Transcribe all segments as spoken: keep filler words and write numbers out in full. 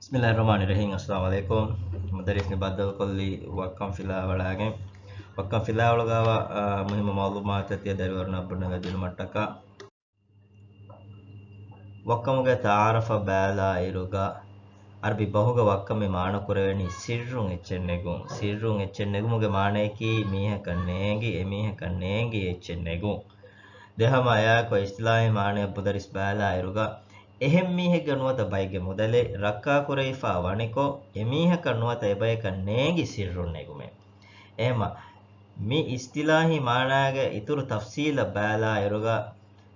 ބިސްމިﷲ ރަޙްމާނި ރަޙީމް. އައްސަލާމު ޢަލައިކުމް. މުދައްރިސް މި ބައްދަލުކޮށްލީ ވައްކަން ފިލާވަޅާގެން. ވައްކަން ފިލާވަޅުގައިވާ، އާ، މުހިއްމު މަޢުލޫމާތުތައް ތިޔަ ދަރިވަރުންނަށް ބުނަގަދިނުމަށްޓަކާ. ވައްކަމުގެ ތަޢާރަފަށް ބައިލާއިރުގަ، ޢަރަބި ބަހުގަ ވައްކަމެއް މާނަކުރެވެނީ ސިއްރުން އެއްޗެއް ނެގުން. ސިއްރުން އެއްޗެއް ނެގުމުގެ މާނަޔަކީ މީހަކަށް ނޭނގި، އެމީހަކަށް ނޭނގި އެއްޗެއް ނެގުން. ދެން ހަމަ އެއާއެކު އިޞްޠިލާޙީ މާނައަށް މުދައްރިސް ބައިލާއިރުގަ، އެހެން މީހެއްގެ ނުވަތަ ބައެއްގެ މުދަލެއް ރައްކާކުރެވިފަ ވަނިކޮށް، އެމީހަކަށް ނުވަތަ އެބަޔަކަށް ނޭނގި ސިއްރުން ނެގުމެއް. އެހެންމަ، މި އިޞްޠިލާޙީ މާނާގެ އިތުރު ތަފްޞީލަށް ބައިލާއިރުގަ،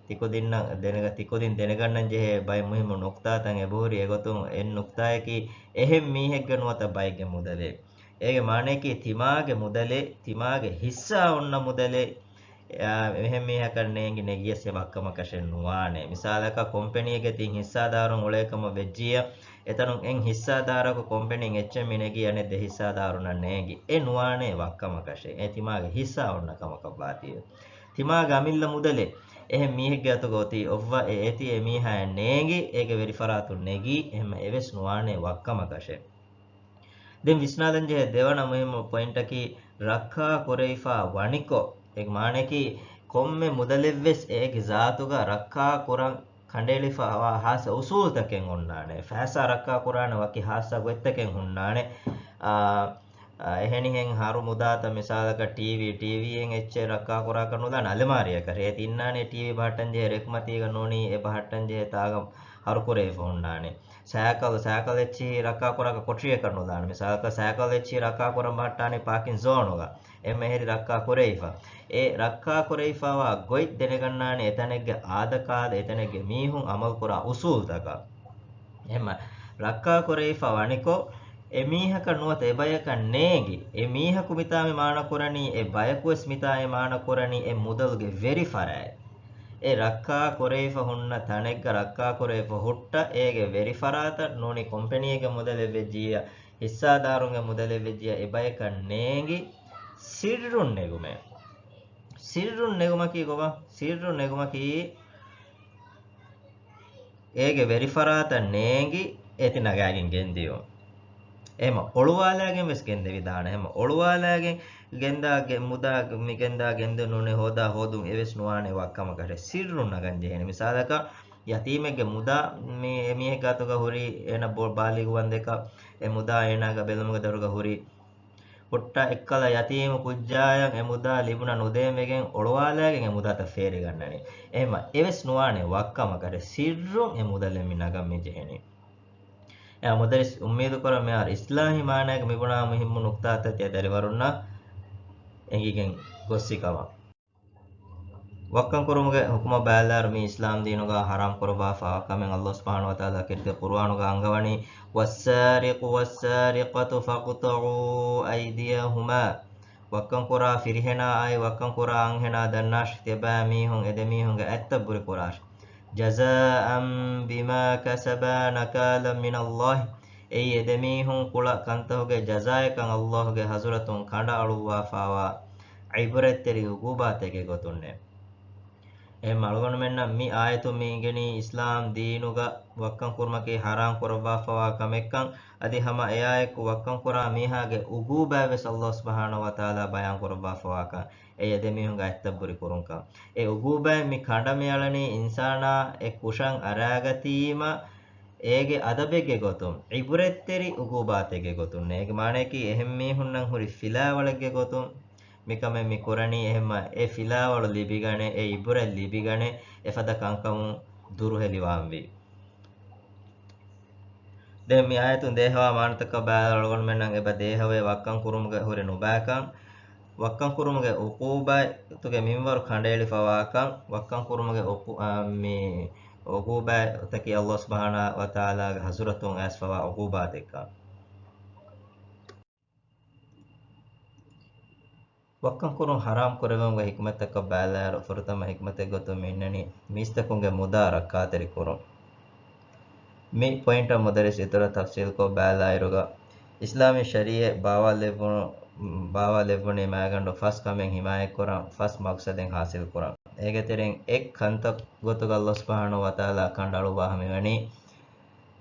ތިކުދިންނަށް ދެނެގަ-، ތިކުދިން ދެނެގަންނަން ޖެހޭ ބައެއް މުހިއްމު ނުކްތާތައް އެބަހުރި. އެގޮތުން އެއް ނުކްތާޔަކީ، އެހެން މީހެއްގެ ނުވަތަ ބައެއްގެ މުދަލެއް. އޭގެ މާނަޔަކީ ތިމާގެ މުދަލެއް، ތިމާގެ ހިއްސާ އޮންނަ މުދަލެއް، އާ، އެހެން މީހަކަށް ނޭނގި ނެގިޔަސް އެ ވައްކަމަކަށެއް ނުވާނެ. މިސާލަކަށް ކޮމްޕެނީގެ ތިން ހިއްސާދާރުން އުޅޭކަމަށް ވެއްޖިއްޔާ، އެތަނުން އެއް ހިއްސާދާރަކު ކޮމްޕެނީން އެއްޗެއް މި ނެގީ އަނެއް ދެ ހިއްސާދާރުންނަށް ނޭނގި. އެ ނުވާނެ ވައްކަމަކަށެއް. އެ ތިމާގެ ހިއްސާ އޮންނަ ކަމަކަށް ވާތީވެ. ތިމާގެ އަމިއްލަ މުދަލެއް އެހެން މީހެއްގެ އަތުގަ އޮތީ އޮއްވަ އެ އޭތި އެ މީހާއަށް ނޭނގި، އޭގެ ވެރިފަރާތުން ނެގީ، އެހެންމަ އެވެސް ނުވާނެ ވައްކަމަކަށެއް. ދެން ވިސްނާލަންޖެހޭ ދެވަނަ މުހިއްމު ޕޮއިންޓަކީ، ރައްކާ ކުރެވިފަ ވަނިކޮށް، އޭގެ މާނަޔަކީ، ކޮންމެ މުދަލެއްވެސް އޭގެ ޒާތުގަ ރައްކާ ކުރަން ކަނޑައެޅިފައިވާ ހާއްސަ އުސޫލުތަކެއް އޮންނާނެ. ފައިސާ ރައްކާ ކުރާނެ ވަކި ހާއްސަ ގޮތްތަކެއް ހުންނާނެ. އާ، އާ، އެހެނިހެން ހަރު މުދާތައް މިސާލަކަށް ޓީވީ، ޓީވީއެއް އެއްޗެއް ރައްކާ ކުރާކަށް ނުލާނެ އަލަމާރިއަކަށް. އޭތި އިންނާނެ ޓީވީ ބަހައްޓަން ޖެހޭ ރެކް މަތީގަ ނޫނީ އެ ބަހައްޓަން ޖެހޭ ތާގަ ހަރު ކުރެވިފަ ހުންނާނެ. ސައިކަލް، ސައިކަލް އެއްޗިހި ރައްކާ ކުރާކަށް ކޮޓަރިއަކަށް ނުލާނެ. މިސާލަކަށް ސައިކަލް އެއްޗިހި ރައްކާ ކުރަން ބަހައްޓާނީ ޕާކިން ޒޯނުގަ. އެހެންމަ އެހެރީ ރައްކާ ކުރެވިފަ. އެ ރައްކާ ކުރެވިފައިވާ ގޮތް ދެނެގަންނާނެ އެތަނެއްގެ އާދަކާދަ، އެތަނެއްގެ މީހުން އަމަލުކުރާ އުސޫލުތަކަށް. އެހެންމަ ރައްކާ ކުރެވިފަ ވަނިކޮށް، އެ މީހަކަށް ނުވަތަ އެބަޔަކަށް ނޭނގި، އެ މީހަކު މިތާ މި މާނަ ކުރަނީ، އެ ބަޔަކުވެސް މިތާ އެ މާނަ ކުރަނީ، އެ މުދަލުގެ ވެރިފަރާތް. އެ ރައްކާ ކުރެވިފަ ހުންނަ ތަނެއްގަ ރައްކާ ކުރެވިފަ ހުއްޓަ، އޭގެ ވެރިފަރާތަށް ނޫނީ ކޮމްޕެނީގެ މުދަލެއް ވެއްޖިއްޔާ، ހިއްސާދާރުންގެ މުދަލެއް ވެއްޖިއްޔާ، އެބަޔަކަށް ނޭނގި ސިއްރުން ނެގުމެއް. ސިއްރުން ނެގުމަކީ ގޮވާ؟ ސިއްރުން ނެގުމަކީ އޭގެ ވެރިފަރާތަށް ނޭނގި އޭތި ނަގާގެން ގެންދިޔުން. އެހެމަ އޮޅުވާލާގެން ވެސް ގެންދެވިދާނެ. އެހެމަ އޮޅުވާލާގެން ގެންދާ ގެ-، މުދާ މި ގެންދާ ގެންދެ ނޫނެ ހޯދާ ހޯދުން އެވެސް ނުވާނެ ވައްކަމަކަށެއް. ސިއްރުން ނަގަން ޖެހޭނެ. މިސާލަކަށް ޔަތީމެއްގެ މުދާ މި އެމީހެއްގެ އަތުގަ ހުރީ އޭނަ ބޯ-، ބާލިޣުވަންދެކަށް އެ މުދާ އޭނާގެ ބެލުމުގެ ދޮރުގަ ހުރީ. ހުއްޓަ އެއްކަލަ ޔަތީމު ކުއްޖާޔަށް އެ މުދާ ލިބުނަ ނުދޭން ވެގެން އޮޅުވާލާގެން އެ މުދާތައް ފޭރިގަންނަނީ. އެހެމަ އެވެސް ނުވާނެ ވައްކަމަކަށެއް ސިއްރުން އެ މުދަލެއް މި ނަގަން މި ޖެހެނީ. އެ މުދައްރިސް އުއްމީދު ކުރަން މިހާރު އިސްލާހީ މާނައިގެ މިބުނާ މުހިއްމު ނުކްތާތައް ތިޔަ ދަރިވަރުންނަށް އެނގިގެން ގޮއްސި ކަމަށް. ވައްކަން ކުރުމުގެ ހުކުމަށް ބައިލާރު މި އިސްލާމް ދީނުގަ ޙަރާމް ކުރައްވާފައިވާ ކަމެއް ﷲ ސުބްޙާނަހޫ ވަތަޢާލާ ކީރިތި ޤުރުއާނުގަ އަންގަވަނީ، "والسارق والسارقة فاقطعوا أيديهما." ވައްކަން ކުރާ ފިރިހެނާއާއި ވައްކަން ކުރާ އަންހެނާ ދަންނާށި، ތިޔަބައިމީހުން އެ ދެމީހުންގެ އަތްތައް ބުރި ކުރާށި. "جزاء بما كسبا نكالا من الله." އެއީ އެ ދެމީހުން ކުޅަ ކަންތަކުގެ ޖަޒާއެއްކަން ﷲ ގެ ޙަޟުރަތުން ކަނޑައަޅުއްވާފައިވާ ޢިބްރަތްތެރި ޢުޤޫބާތެއްގެ ގޮތުންނޭ. އެހެން އަޅުގަނޑުމެންނަށް މި އާޔަތުން މި އިނގެނީ އިސްލާމް ދީނުގަ ވައްކަން ކުރުމަކީ ޙަރާމް ކުރައްވާފައިވާ ކަމެއްކަން، އަދި ހަމަ އެއާއެކު ވައްކަން ކުރާ މީހާގެ ޢުޤޫބާތް ވެސް ﷲ ސުބްޙާނަހޫ ވަތަޢާލާ ބަޔާން ކުރައްވާފައިވާކަން، އެއީ އެ ދެމީހުންގެ އަތްތައް ބުރި ކުރުންކަން. އެ ޢުޤޫބާތް މި ކަނޑަ މިއަޅަނީ އިންސާނާ އެ ކުށަށް އަރާގަތީމަ، އޭގެ އަދަބެއްގެ ގޮތުން، ޢިބްރަތްތެރި ޢުޤޫބާތެއްގެ ގޮތުން. އޭގެ މާނަޔަކީ އެހެން މީހުންނަށް ހުރި ފިލާވަޅެއްގެ ގޮތުން މިކަމެއް މި ކުރަނީ. އެހެންމަ އެ ފިލާވަޅު ލިބިގަނެ، އެ ޢިބްރަތް ލިބިގަނެ، އެފަދަ ކަންކަމުން ދުރުހެލިވާންވީ. ދެން މި އާޔަތުން ދޭހަވާ މާނަތަކަށް ބައިލާރު އަޅުގަނޑުމެންނަށް އެބަ ދޭހަވޭ ވައްކަން ކުރުމުގެ ހުރި ނުބައިކަން، ވައްކަން ކުރުމުގެ ޢުޤޫބާތުގެ މިންވަރު ކަނޑައެޅިފަވާކަން، ވައްކަން ކުރުމުގެ ޢުޤޫ-، އާ، މި ޢުޤޫބާތަކީ ﷲ ސުބްޙާނަހޫ ވަތަޢާލާގެ ޙަޟުރަތުން އައިސްފަވާ ޢުޤޫބާތެއްކަން. ވައްކަން ކުރުން ޙަރާމް ކުރެވުމުގެ ޙިކުމަތްތަކަށް ބައިލާއިރު، ފުރަތަމަ ޙިކުމަތެއް ގޮތުން މި އިންނަނީ، މީސްތަކުންގެ މުދާ ރައްކާތެރި ކުރުން. މި ޕޮއިންޓަށް މުދައްރިސް އިތުރަށް ތަފްޞީލްކޮށް ބައިލާއިރުގަ، އިސްލާމީ ޝަރީޢަތް ބާވާލެއްވުނު-، ބާވާލެއްވުނީ މައިގަނޑު ފަސް ކަމެއް ޙިމާޔަތްކުރަން، ފަސް މަޤްޞަދެއް ޙާޞިލްކުރަން. އޭގެ ތެރެއިން އެއް ކަންތައް ގޮތުގަ ﷲ ސުބްޙާނަހޫ ވަތަޢާލާ ކަނޑައަޅުއްވާ ހަމަވަނީ،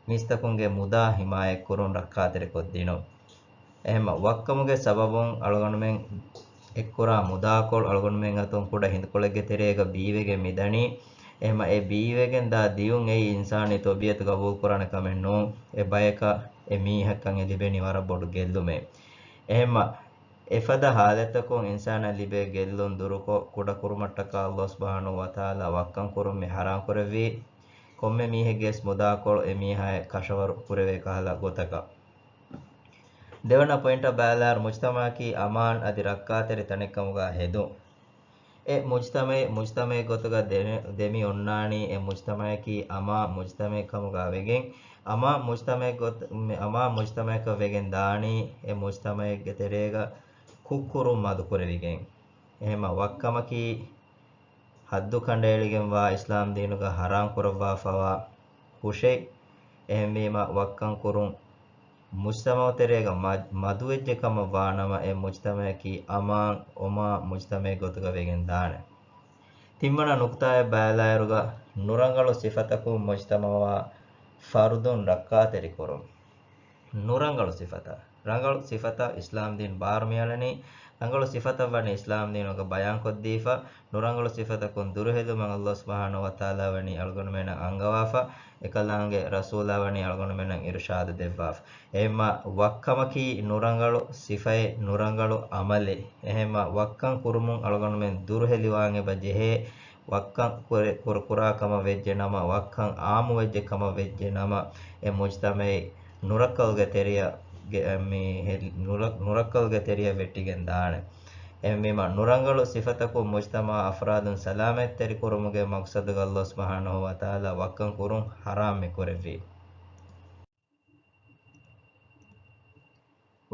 މީސްތަކުންގެ މުދާ ހިމާޔަތްކުރުން ރައްކާތެރިކޮށްދިނުން. އެހެންމަ ވައްކަމުގެ ސަބަބުން އަޅުގަނޑުމެން އެއްކުރާ މުދާކޮޅު އަޅުގަނޑުމެން އަތުން ކުޑަ ހިނދުކޮޅެއްގެ ތެރޭގަ ބީވެގެން މިދަނީ. އެހެންމަ އެ ބީވެގެން ދާ ދިޔުން އެއީ އިންސާނީ ތޮބިއަތު ގަބޫލުކުރާނެ ކަމެއް ނޫން. އެ ބަޔަކަށް އެ މީހަކަށް އެ ލިބެނީ ވަރަށް ބޮޑު ގެއްލުމެއް. އެހެންމަ އެފަދަ ހާލަތަކުން އިންސާނަށް ލިބޭ ގެއްލުން ދުރުކޮށް، ކުޑަކުރުމަށްޓަކާ ﷲ ސުބްޙާނަހޫ ވަތަޢާލާ ވައްކަން ކުރުން މި ޙަރާމް ކުރެއްވީ. ކޮންމެ މީހެއްގެވެސް މުދާކޮޅު އެ މީހާއަށް ކަށަވަރު ކުރެވޭ ކަހަލަ ގޮތަކަށް. ދެވަނަ ޕޮއިންޓަށް ބަލާއިރު، މުޖްތަމަޢަކީ އަމާން އަދި ރައްކާތެރި ތަނެއްކަމުގަ ހެދުން. އެ މުޖްތަމަޢެއް މުޖްތަމަޢެއް ގޮތުގަ ދެ-، ދެމި އޮންނާނީ އެ މުޖްތަމަޢަކީ އަމާން މުޖްތަމަޢެއް ކަމުގަ ވެގެން، އަމާން މުޖްތަމަޢެއް ގޮތް-، މެ-، އަމާން މުޖްތަމަޢަކަށް ވެގެން ދާނީ އެ މުޖްތަމަޢެއްގެ ތެރޭގަ ކުށްކުރުން މަދުކުރެވިގެން. އެހެންމަ ވައްކަމަކީ ހައްދު ކަނޑައެޅިގެންވާ އިސްލާމް ދީނުގަ ޙަރާމް ކުރައްވާފަވާ ކުށެއް. އެހެންވީމަ ވައްކަން ކުރުން މުޖްތަމަޢު ތެރޭގަ މަ-، މަދުވެއްޖެ ކަމަށް ވާނަމަ، އެ މުޖްތަމަޢަކީ އަމާން އޮމާން މުޖްތަމަޢެއް ގޮތުގަ ވެގެން ދާނެ. ތިންވަނަ ނުކުތާއެއް ބަލާއިރުގަ، ނުރަނގަޅު ސިފަތަކުން މުޖްތަމަޢުއާ ފަރުދުން ރައްކާތެރިކުރުން. ނުރަނގަޅު ސިފަތައް. ރަނގަޅު ސިފަތައް އިސްލާމް ދީން ބާރު މިއަޅަނީ. ރަނގަޅު ސިފަތައް ވަނީ އިސްލާމް ދީނުގަ ބަޔާންކޮށްދީފަ. ނުރަނގަޅު ސިފަތަކުން ދުރުހެލުމަށް ﷲ ސުބްޙާނަހޫ ވަތަޢާލާ ވަނީ އަޅުގަނޑުމެންނަށް އަންގަވާފަ. އެކަލާނގެ ރަސޫލާ ވަނީ އަޅުގަނޑުމެންނަށް އިރުޝާދު ދެއްވާފަ. އެހެންމަ ވައްކަމަކީ ނުރަނގަޅު ސިފައެއް، ނުރަނގަޅު ޢަމަލެއް. އެހެންމަ ވައްކަން ކުރުމުން އަޅުގަނޑުމެން ދުރުހެލިވާން އެބަ ޖެހޭ. ވައްކަން ކުރެ-، ކުރު-، ކުރާ ކަމަށް ވެއްޖެ ނަމަ، ވައްކަން ޢާއްމުވެއްޖެ ކަމަށް ވެއްޖެ ނަމަ، އެ މުޖްތަމަޢެއް ނުރައްކަލުގެ ތެރެއަށް ގެ-، މި ހެ-، ނުރަ-، ނުރައްކަލުގެ ތެރެއަށް ވެއްޓިގެން ދާނެ. އެހެންވީމަ، ނުރަނގަޅު ސިފަތަކުން މުޖްތަމަޢު އަފްރާދުން ސަލާމަތްތެރިކުރުމުގެ މަޤްޞަދުގަ ﷲ ސުބްޙާނަހޫ ވަތަޢާލާ ވައްކަން ކުރުން ޙަރާމް މި ކުރެއްވީ.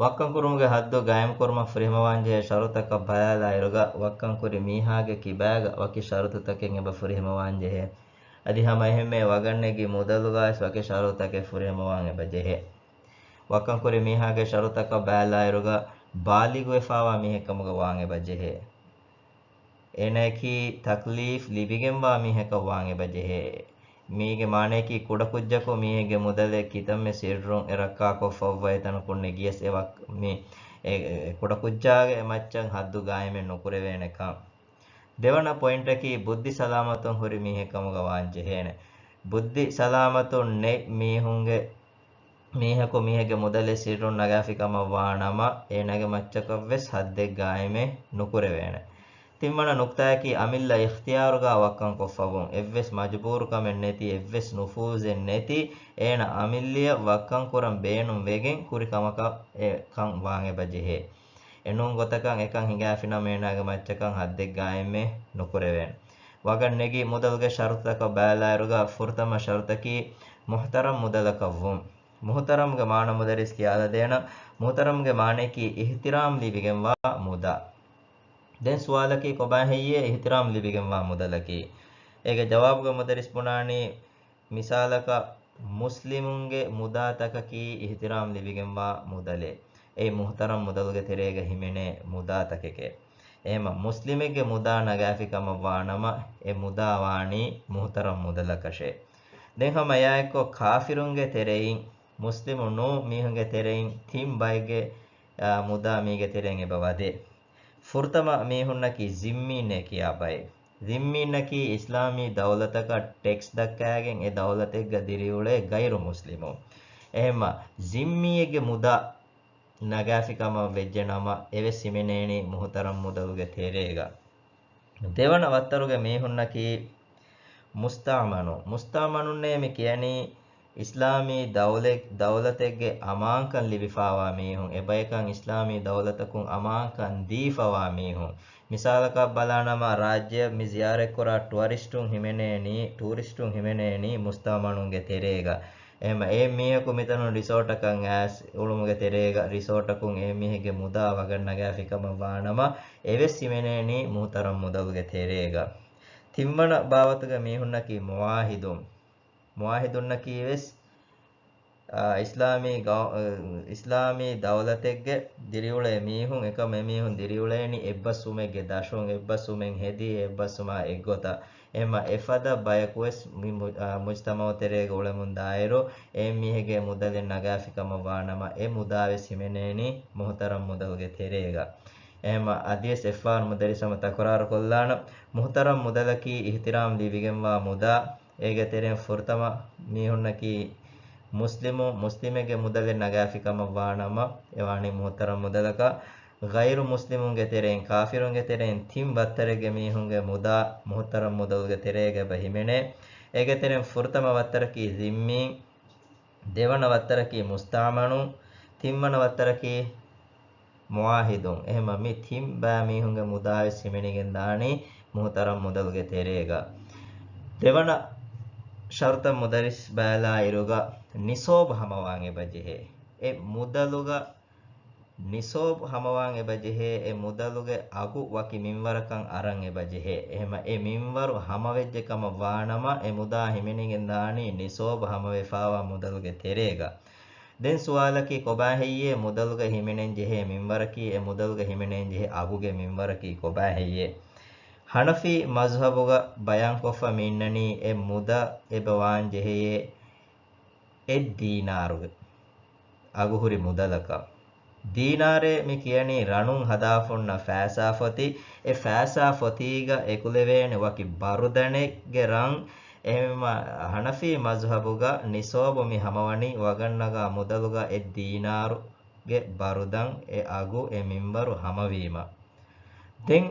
ވައްކަން ކުރުމުގެ ޙައްދު ގާއިމްކުރުމަށް ފުރިހަމަވާންޖެހޭ ޝަރުޠުތަކަށް ބަލާލާއިރުގަ، ވައްކަން ކުރި މީހާގެ ކިބާގަ ވަކި ޝަރުޠުތަކެއް އެބަ ފުރިހަމަވާންޖެހޭ. އަދި ހަމަ އެހެންމެ ވަގަށް ނެގި މުދަލުގަވެސް ވަކި ޝަރުޠުތަކެއް ފުރިހަމަވާން އެބަ ޖެހޭ. ވައްކަން ކުރި މީހާގެ ޝަރުޠުތަކަށް ބަލާލާއިރުގަ، ބާލިޣުވެފާވާ މީހެއްކަމުގަ ވާން އެބަ ޖެހޭ. އޭނަޔަކީ ތަކްލީފް ލިބިގެންވާ މީހަކަށް ވާން އެބަ ޖެހޭ. މީގެ މާނަޔަކީ ކުޑަކުއްޖަކު މީހެއްގެ މުދަލެއް ކިތަންމެ ސިއްރުން އެ ރައްކާކޮށްފަ އޮއްވައި ތަނަކުން ނެގިޔަސް އެ ވައް-، މި އެ، އެ، ކުޑަކުއްޖާގެ އެ މައްޗަށް ޙައްދު ގާއިމެއް ނުކުރެވޭނެ ކަން. ދެވަނަ ޕޮއިންޓަކީ ބުއްދި ސަލާމަތުން ހުރި މީހެއް ކަމުގަ ވާން ޖެހޭނެ. ބުއްދި ސަލާމަތުން ނެތް މީހުންގެ މީހަކު މީހެއްގެ މުދަލެއް ސިއްރުން ނަގާފި ކަމަށް ވާ ނަމަ، އޭނާގެ މައްޗަކަށް ވެސް ޙައްދެއް ގާއިމެއް ނުކުރެވޭނެ. ތިންވަނަ ނުކްތާއަކީ، އަމިއްލަ އިޚްތިޔާރުގަ ވައްކަން ކޮށްފަވުން، އެއްވެސް މަޖުބޫރުކަމެއް ނެތި، އެއްވެސް ނުފޫޒެއް ނެތި، އޭނަ އަމިއްލައަށް ވައްކަން ކުރަން ބޭނުން ވެގެން ކުރި ކަމަކަށް އެ ކަން ވާން އެބަ ޖެހޭ. އެނޫން ގޮތަކަށް އެކަން ހިނގާފިނަމަ އޭނާގެ މައްޗަކަށް ޙައްދެއް ގާއިމެއް ނުކުރެވޭނެ. ވަގަށް ނެގި މުދަލުގެ ޝަރުތުތަކަށް ބަލާއިރުގަ ފުރަތަމަ ޝަރުތަކީ މުޙްތަރަމް މުދަލަކަށް ވުން. މުޙްތަރަމްގެ މާނަ މުދައްރިސް ކިޔާލަދޭނަން. މުޙްތަރަމްގެ މާނައަކީ އިޙްތިރާމް ލިބިގެންވާ މުދާ. ދެން ސުވާލަކީ ކޮބާ ހެއްޔޭ އިޙްތިރާމް ލިބިގެންވާ މުދަލަކީ؟ އޭގެ ޖަވާބުގަ މުދައްރިސް ބުނާނީ، މިސާލަކަށް، މުސްލިމުންގެ މުދާތަކަކީ އިޙްތިރާމް ލިބިގެންވާ މުދަލެއް. އެއީ މުޙްތަރަމް މުދަލުގެ ތެރޭގަ ހިމެނޭ މުދާތަކެކޭ. އެހެންމަ މުސްލިމެއްގެ މުދާ ނަގާފި ކަމަށް ވާނަމަ، އެ މުދާ ވާނީ މުޙްތަރަމް މުދަލަކަށޭ. ދެން ހަމަ އެއާއެއްކޮށް ކާފިރުންގެ ތެރެއިން، މުސްލިމު ނޫން މީހުންގެ ތެރެއިން ތިން ބައެއްގެ، އާ، މުދާ މީގެ ތެރެއިން އެބަ ވަދޭ. ފުރަތަމަ މީހުންނަކީ ޒިންމީންނޭ ކިޔާ ބައެއް. ޒިންމީންނަކީ އިސްލާމީ ދައުލަތަކަށް ޓެކްސް ދައްކާގެން އެ ދައުލަތެއްގަ ދިރިއުޅޭ ޣައިރު މުސްލިމުން. އެހެންމަ ޒިންމީއެއްގެ މުދާ ނަގާފި ކަމަށް ވެއްޖެ ނަމަ، އެވެސް ހިމެނޭނީ މުޙުތަރަމް މުދަލުގެ ތެރޭގަ. ދެވަނަ ވައްތަރުގެ މީހުންނަކީ މުސްތައުމަނު. މުސްތައުމަނުންނޭ މި ކިޔަނީ އިސްލާމީ ދައުލެ-، ދައުލަތެއްގެ އަމާންކަން ލިބިފާވާ މީހުން. އެބަޔަކަށް އިސްލާމީ ދައުލަތަކުން އަމާންކަން ދީފަވާ މީހުން. މިސާލަކަށް ބަލާނަމަ، ރާއްޖެއަށް މި ޒިޔާރަތްކުރާ ޓުއަރިސްޓުން ހިމެނޭނީ، ޓޫރިސްޓުން ހިމެނޭނީ މުސްތައުމަނުންގެ ތެރޭގަ. އެހެންމަ އެ މީހަކު މިތަނުން ރިސޯޓަކަށް އައިސް އުޅުމުގެ ތެރޭގަ، ރިސޯޓަކުން އެ މީހެއްގެ މުދާ ވަގަށް ނަގާފި ކަމަށް ވާނަމަ، އެވެސް ހިމެނޭނީ މުހުތަރަމް މުދަލުގެ ތެރޭގަ. ތިންވަނަ ބާވަތުގެ މީހުންނަކީ މުވާހިދުން. މުވާހިދުންނަކީ ވެސް، އާ، އިސްލާމީ ގައު-، އާ، އިސްލާމީ ދައުލަތެއްގެ ދިރިއުޅޭ މީހުން، އެކަމް އެމީހުން ދިރިއުޅޭނީ އެއްބަސްވުމެއްގެ ދަށުން، އެއްބަސްވުމެއް ހެދި، އެއްބަސްވުމާ އެއްގޮތަށް. އެހެމަ އެފަދަ ބަޔަކުވެސް މި މު-، އާ، މުޖްތަމައު ތެރޭގަ އުޅެމުން ދާއިރު، އެ މީހެއްގެ މުދަލެއް ނަގާފި ކަމަށް ވާނަމަ، އެ މުދާވެސް ހިމެނޭނީ މުހުތަރަމް މުދަލުގެ ތެރޭގަ. އެހެމަ އަދިވެސް އެއްފަހަރު މުދައްރިސް ހަމަ ތަކުރާރު ކޮށްލާނަން، މުހުތަރަމް މުދަލަކީ އިހްތިރާމް ލިބިގެންވާ މުދާ، އޭގެ ތެރެއިން ފުރަތަމަ މީހުންނަކީ މުސްލިމު، މުސްލިމެއްގެ މުދަލެއް ނަގާފި ކަމަށް ވާނަމަ، އެ ވާނީ މުހުތަރަމް މުދަލަކަށް. ޣައިރު މުސްލިމުންގެ ތެރެއިން، ކާފިރުންގެ ތެރެއިން ތިން ވައްތަރެއްގެ މީހުންގެ މުދާ މުހުތަރަމް މުދަލުގެ ތެރޭގަ އެބަ ހިމެނޭ. އޭގެ ތެރެއިން ފުރަތަމަ ވައްތަރަކީ ޒިންމީން، ދެވަނަ ވައްތަރަކީ މުސްތައުމަނުން، ތިންވަނަ ވައްތަރަކީ މުޢާހިދުން. އެހެމަ މި ތިން ބައި މީހުންގެ މުދާވެސް ހިމެނިގެން ދާނީ މުހުތަރަމް މުދަލުގެ ތެރޭގަ. ދެވަނަ ޝަރުތަށް މުދައްރިސް ބަލާއިރުގަ ނިސޯބު ހަމަވާން އެބަ ޖެހޭ. އެ މުދަލުގަ ނިސޯބު ހަމަވާން އެބަ ޖެހޭ، އެ މުދަލުގެ އަގު ވަކި މިންވަރަކަށް އަރަން އެބަ ޖެހޭ. އެހެމަ އެ މިންވަރު ހަމަވެއްޖެ ކަމަށް ވާނަމަ، އެ މުދާ ހިމެނިގެން ދާނީ ނިސޯބު ހަމަވެފާވާ މުދަލުގެ ތެރޭގަ. ދެން ސުވާލަކީ ކޮބާ ހެއްޔޭ މުދަލުގަ ހިމެނެން ޖެހޭ މިންވަރަކީ؟ އެ މުދަލުގަ ހިމެނެން ޖެހޭ އަގުގެ މިންވަރަކީ ކޮބާ ހެއްޔޭ؟ ހަނަފީ މަޒްހަބުގަ ބަޔާންކޮށްފަ މި އިންނަނީ އެ މުދާ އެބަ ވާން ޖެހެޔޭ އެއް ދީނާރުގެ އަގުހުރި މުދަލަކަށް. ދީނާރޭ މި ކިޔަނީ ރަނުން ހަދާފަ އޮންނަ ފައިސާ ފޮތި. އެ ފައިސާ ފޮތީގަ އެކުލެވޭނެ ވަކި ބަރުދަނެއްގެ ރަން. އެހެންވީމަ ހަނަފީ މަޒްހަބުގަ ނިސޯބު މި ހަމަވަނީ ވަގަށް ނަގާ މުދަލުގަ އެއް ދީނާރުގެ ބަރުދަން އެ އަގު އެ މިންވަރު ހަމަވީމަ. ދެން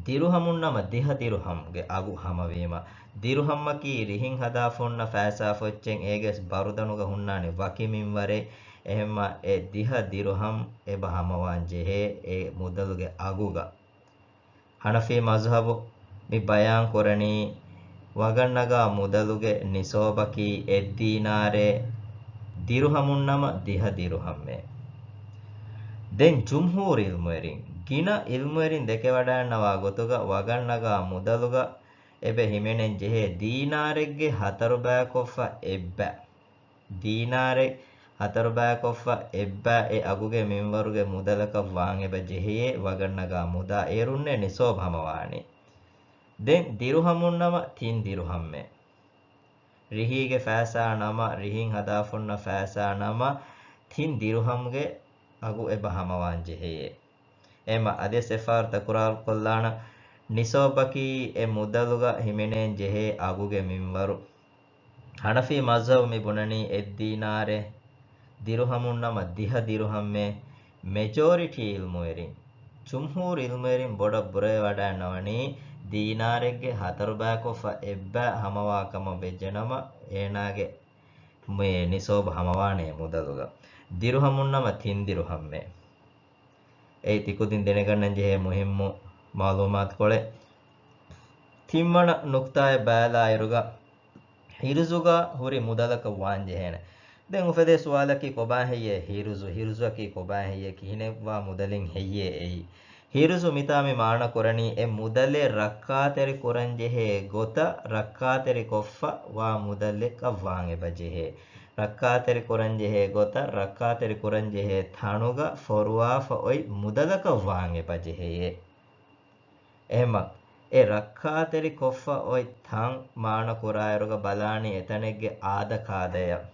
ދިރުހަމުން ނަމަ ދިހަ ދިރުހަމްގެ އަގު ހަމަވީމަ، ދިރުހަމަކީ ރިހިން ހަދާފަ އޮންނަ ފައިސާ ފޮއްޗެއް އޭގެ ބަރުދަނުގަ ހުންނާނެ ވަކި މިންވަރެއް. އެހެންމަ އެ ދިހަ ދިރުހަމް އެބަ ހަމަވާން ޖެހޭ އެ މުދަލުގެ އަގުގަ. ހަނަފީ މަޒްހަބު މި ބަޔާން ކުރަނީ ވަގަށް ނަގާ މުދަލުގެ ނިސޯބަކީ އެއް ދީނާރޭ، ދިރުހަމުން ނަމަ ދިހަ ދިރުހަމްއޭ. ދެން ޖުމްހޫރު އިލްމުވެރިން، ގިނަ އިލްމުވެރިން ދެކެވަޑައިންނަވާ ގޮތުގަ ވަގަށް ނަގާ މުދަލުގަ އެބަ ހިމެނެން ޖެހޭ ދީނާރެއްގެ ހަތަރު ބައިކޮށްފަ އެއްބައި. ދީނާރެއް ހަތަރު ބައިކޮށްފަ އެއްބައި އެ އަގުގެ މިންވަރުގެ މުދަލަކަށް ވާން އެބަ ޖެހެޔޭ ވަގަށް ނަގާ މުދާ. އޭރުންނޭ ނިސޯބު ހަމަވާނީ. ދެން ދިރުހަމުން ނަމަ ތިން ދިރުހަމްއޭ. ރިހީގެ ފައިސާ ނަމަ، ރިހިން ހަދާފަ އޮންނަ ފައިސާ ނަމަ، ތިން ދިރުހަމްގެ އަގު އެބަ ހަމަވާން ޖެހެޔޭ. އެހެންމަ އަދިވެސް އެއްފަހަރު ތަކުރާރު ކޮށްލާނަން، ނިސޯބަކީ އެ މުދަލުގަ ހިމެނޭން ޖެހޭ އަގުގެ މިންވަރު. ހަނަފީ މަޒްހަބު މި ބުނަނީ އެއް ދީނާރެއް، ދިރުހަމުން ނަމަ ދިހަ ދިރުހަމްއޭ. މެޖޯރިޓީ އިލްމުވެރިން، ޖުމްހޫރު އިލްމުވެރިން ބޮޑަށް ބުރަވެވަޑައިންނަވަނީ ދީނާރެއްގެ ހަތަރު ބައިކޮށްފަ އެއްބައި ހަމަވާ ކަމަށް ވެއްޖެނަމަ، އޭނާގެ މި ނިސޯބު ހަމަވާނެ މުދަލުގަ. ދިރުހަމުން ނަމަ ތިން ދިރުހަމްއޭ. އެއީ ތިކުދިން ދެނެގަންނަން ޖެހޭ މުހިއްމު މައުލޫމާތުކޮޅެއް. ތިންވަނަ ނުކްތާއެއް ބަލާއިރުގަ، ހިރުޒުގަ ހުރި މުދަލަކަށް ވާން ޖެހޭނެ. ދެން އުފެދޭ ސުވާލަކީ ކޮބާ ހެއްޔޭ ހިރުޒު؟ ހިރުޒަކީ ކޮބާ ހެއްޔޭ؟ ކިހިނެއްވާ މުދަލެއް ހެއްޔޭ އެއީ؟ ހިރުޒު މިތާ މި މާނަ ކުރަނީ އެ މުދަލެއް ރައްކާތެރި ކުރަން ޖެހޭ ގޮތަށް ރައްކާތެރި ކޮށްފަ ވާ މުދަލެއްކަށް ވާން އެބަ ޖެހޭ. ރައްކާތެރި ކުރަން ޖެހޭ ގޮތަށް ރައްކާތެރި ކުރަން ޖެހޭ ތަނުގަ ފޮރުވާފަ އޮތް މުދަލަކަށް ވާން އެބަ ޖެހެޔޭ. އެހެންމަ އެ ރައްކާތެރި ކޮށްފަ އޮތް ތަން މާނަ ކުރާއިރުގަ ބަލާނީ އެތަނެއްގެ އާދަ ކާދަޔަށް.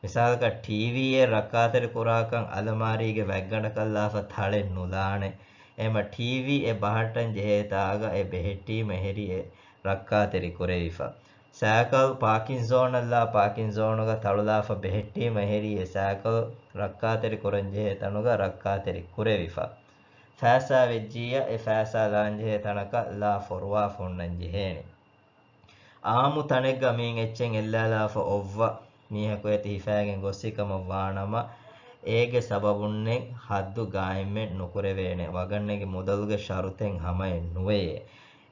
މިސާލަކަށް ޓީވީއެއް ރައްކާތެރި ކުރާކަން އަލަމާރީގެ ވަތްގަނޑަކަށްލާފަ ތަޅެއް ނުލާނެ. އެހެންމަ ޓީވީ އެ ބަހައްޓަން ޖެހޭ ތާގަ އެ ބެހެއްޓީމަ އެހެރީ އެ ރައްކާތެރި ކުރެވިފަ. ސައިކަލް ޕާކިން ޒޯނަށްލާ ޕާކިން ޒޯނުގަ ތަޅުލާފަ ބެހެއްޓީމަ އެހެރީ އެ ސައިކަލް ރައްކާތެރި ކުރަން ޖެހޭ ތަނުގަ ރައްކާތެރި ކުރެވިފަ. ފައިސާ ވެއްޖިއްޔާ އެ ފައިސާ ލާން ޖެހޭ ތަނަކަށް ލާ ފޮރުވާފަ ހުންނަން ޖެހޭނެ. އާއްމު ތަނެއްގަ މީން އެއްޗެއް އެއްލާލާފަ އޮއްވަ މީހަކު އޭތި ހިފައިގެން ގޮއްސި ކަމަށް ވާނަމަ، އޭގެ ސަބަބުންނެއް ހައްދު ގާއިމްވެ ނުކުރެވޭނެ. ވަގަށްނެގި މުދަލުގެ ޝަރުތެއް ހަމައެއް ނުވެޔޭ.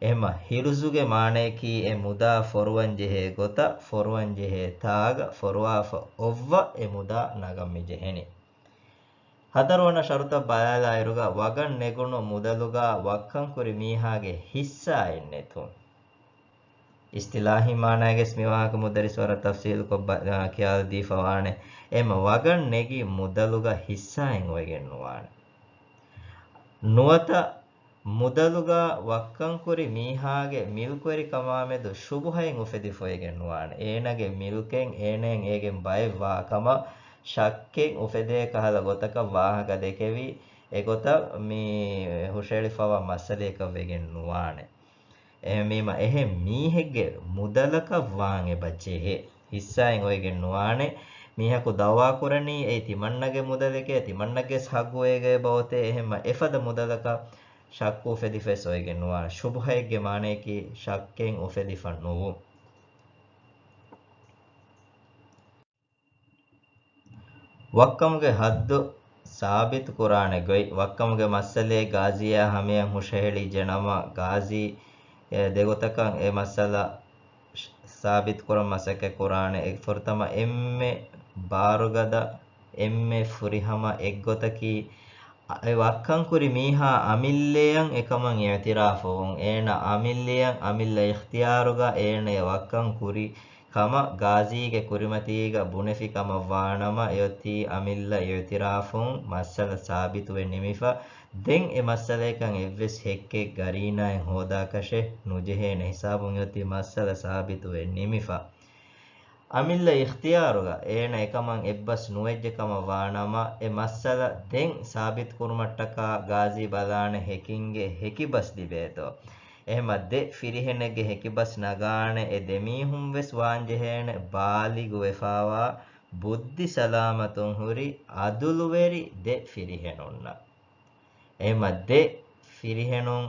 އެހެންމަ ހިރުޒުގެ މާނަޔަކީ އެ މުދާ ފޮރުވަން ޖެހޭ ގޮތަށް، ފޮރުވަން ޖެހޭ ތާގަ ފޮރުވާފަ އޮއްވަ އެ މުދާ ނަގަން މި ޖެހެނީ. ހަތަރުވަނަ ޝަރުތަށް ބަލާލާއިރުގަ ވަގަށް ނެގުނު މުދަލުގަ ވައްކަން ކުރި މީހާގެ ހިއްސާއެއް ނެތުން. އިސްތިލާހީ މާނައިގެސް މި ވާހަކަ މުދައްރިސް ވަރަށް ތަފްސީލުކޮށް ބަ-، އާ، ކިޔާލަދީފަ ވާނެ. އެމަ ވަގަށް ނެގި މުދަލުގަ ހިއްސާއެއް އޮވެގެން ނުވާނެ. ނުވަތަ މުދަލުގަ ވައްކަންކުރި މީހާގެ މިލްކުވެރިކަމާމެދު ޝުބުހައެއް އުފެދިފައިގެން ނުވާނެ. އޭނާގެ މިލްކެއް އޭނައަށް އޭގެން ބައެއް ވާކަމަށް ޝައްކެއް އުފެދޭ ކަހަލަ ގޮތަކަށް ވާހަކަ ދެކެވި، އެގޮތަށް މި ހުށަހެޅިފައިވާ މައްސަލައަކަށް ވެގެން ނުވާނެ. އެހެންވީމަ، އެހެން މީހެއްގެ މުދަލަކަށް ވާން އެބަ ޖެހޭ. ހިއްސާއެއް އޮވެގެން ނުވާނެ. މީހަކު ދައުވާ ކުރަނީ އެއީ ތިމަންނަގެ މުދަލެކޭ، ތިމަންނަގެ ހައްގު އޭގަ އެބަ އޮތޭ. އެހެންމަ އެފަދަ މުދަލަކަށް ޝައްކު އުފެދިފަވެސް އޮވެގެން ނުވާނެ. ޝުބުހައެއްގެ މާނަޔަކީ ޝައްކެއް އުފެދިފަ ނުވުން. ވައްކަމުގެ ހައްދު ސާބިތު ކުރާނެ ގޮތް. ވައްކަމުގެ މައްސަލައެއް ގާޒީއާ ހަމަޔަށް ހުށަހެޅިއްޖެ ނަމަ، ގާޒީ އެ ދެގޮތަކަށް އެ މައްސަލަ ސާބިތު ކުރަން މަސައްކަތް ކުރާނެ. އެ ފުރަތަމަ އެންމެ ބާރުގަދަ، އެންމެ ފުރިހަމަ އެއްގޮތަކީ، އަ-، އެ ވައްކަން ކުރި މީހާ އަމިއްލައަށް އެކަމަށް އިއުތިރާފުވުން. އޭނަ އަމިއްލައަށް، އަމިއްލަ އިޚްތިޔާރުގަ އޭނަ އެ ވައްކަން ކުރި ކަމަށް ގާޒީގެ ކުރިމަތީގަ ބުނެފި ކަމަށް ވާނަމަ، އެއޮތީ އަމިއްލަ އިއުތިރާފުން މައްސަލަ ސާބިތުވެ ނިމިފަ. ދެން އެ މައްސަލައަކަށް އެއްވެސް ހެއްކެއް ގަރީނާއެއް ހޯދާކަށެއް ނުޖެހޭނެ ހިސާބުން އެއޮތީ މައްސަލަ ސާބިތުވެ ނިމިފަ. އަމިއްލަ އިޚްތިޔާރުގަ އޭނަ އެކަމަށް އެއްބަސް ނުވެއްޖެ ކަމަށް ވާނަމަ، އެ މައްސަލަ ދެން ސާބިތު ކުރުމަށްޓަކާ ގާޒީ ބަލާނެ ހެކިންގެ ހެކިބަސް ލިބޭތޯ. އެހެމަ ދެ ފިރިހެނެއްގެ ހެކިބަސް ނަގާނެ އެ ދެމީހުން ވެސް ވާންޖެހޭނެ ބާލިޣު ވެފާވާ ބުއްދި ސަލާމަތުން ހުރި އަދުލުވެރި ދެ ފިރިހެނުންނަށް. އެހެމަ ދެ ފިރިހެނުން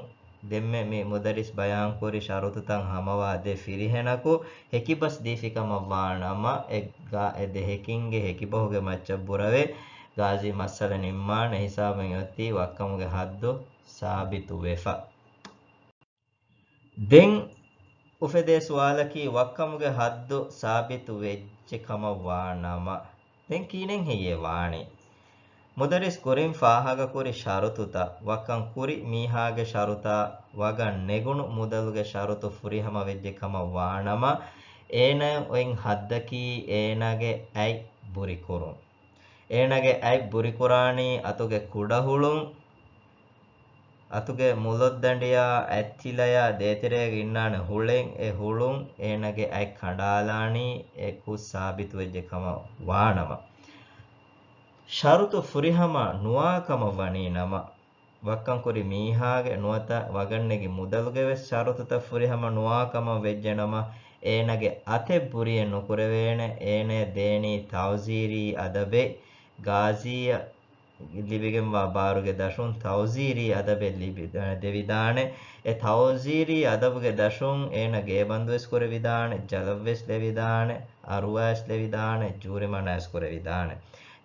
ދެންމެ މި މުދައްރިސް ބަޔާންކުރި ޝަރުތުތައް ހަމަވާ ދެ ފިރިހެނަކު ހެކިބަސް ދީފިކަމަށް ވާނަމަ، އެ ގާ-، އެ ދެ ހެކިންގެ ހެކިބަހުގެ މައްޗަށް ބުރަވެ ގާޒީ މައްސަލަ ނިންމާނެ ހިސާބުން އޮތީ ވައްކަމުގެ ހައްދު ސާބިތު ވެފަ. ދެން އުފެދޭ ސުވާލަކީ، ވައްކަމުގެ ހައްދު ސާބިތު ވެއްޖެ ކަމަށް ވާނަމަ، ދެން ކިހިނެއް ހެއްޔޭ ވާނީ؟ މުދައްރިސް ކުރިން ފާހަގަކުރި ޝަރުތުތައް، ވައްކަން ކުރި މީހާގެ ޝަރުތާ، ވަގަށް ނެގުނު މުދަލުގެ ޝަރުތު ފުރިހަމަ ވެއްޖެ ކަމަށް ވާނަމަ، އޭނައަށް އޮތް ހައްދަކީ އޭނާގެ އަތް ބުރިކުރުން. އޭނާގެ އަތް ބުރިކުރާނީ އަތުގެ ކުޑަހުޅުން، އަތުގެ މުލޮއްދަނޑިއާ އަތްތިލަޔާ ދޭތެރޭގަ އިންނާނެ ހުޅެން، އެ ހުޅުން އޭނާގެ އަތް ކަނޑާލާނީ އެކު ސާބިތުވެއްޖެ ކަމަށް ވާނަމަ، ޝަރުތު ފުރިހަމަ ނުވާ ކަމަށް ވަނީ ނަމަ، ވައްކަން ކުރި މީހާގެ ނުވަތަ ވަގަށް ނެގި މުދަލުގެ ވެސް ޝަރުތުތައް ފުރިހަމަ ނުވާ ކަމަށް ވެއްޖެ ނަމަ، އޭނާގެ އަތެއް ބުރިއެއް ނުކުރެވޭނެ. އޭނަޔަށް ދޭނީ ތައުޒީރީ އަދަބެއް، ގާޒީއަށް ލިބިގެންވާ ބާރުގެ ދަށުން ތައުޒީރީ އަދަބެއް ލިބި، ދެވިދާނެ. އެ ތައުޒީރީ އަދަބުގެ ދަށުން އޭނަ ގޭބަންދުވެސް ކުރެވިދާނެ، ޖަލަށްވެސް ލެވިދާނެ، އަރުވާވެސް ލެވިދާނެ، ޖޫރިމަނާވެސް ކުރެވިދާނެ.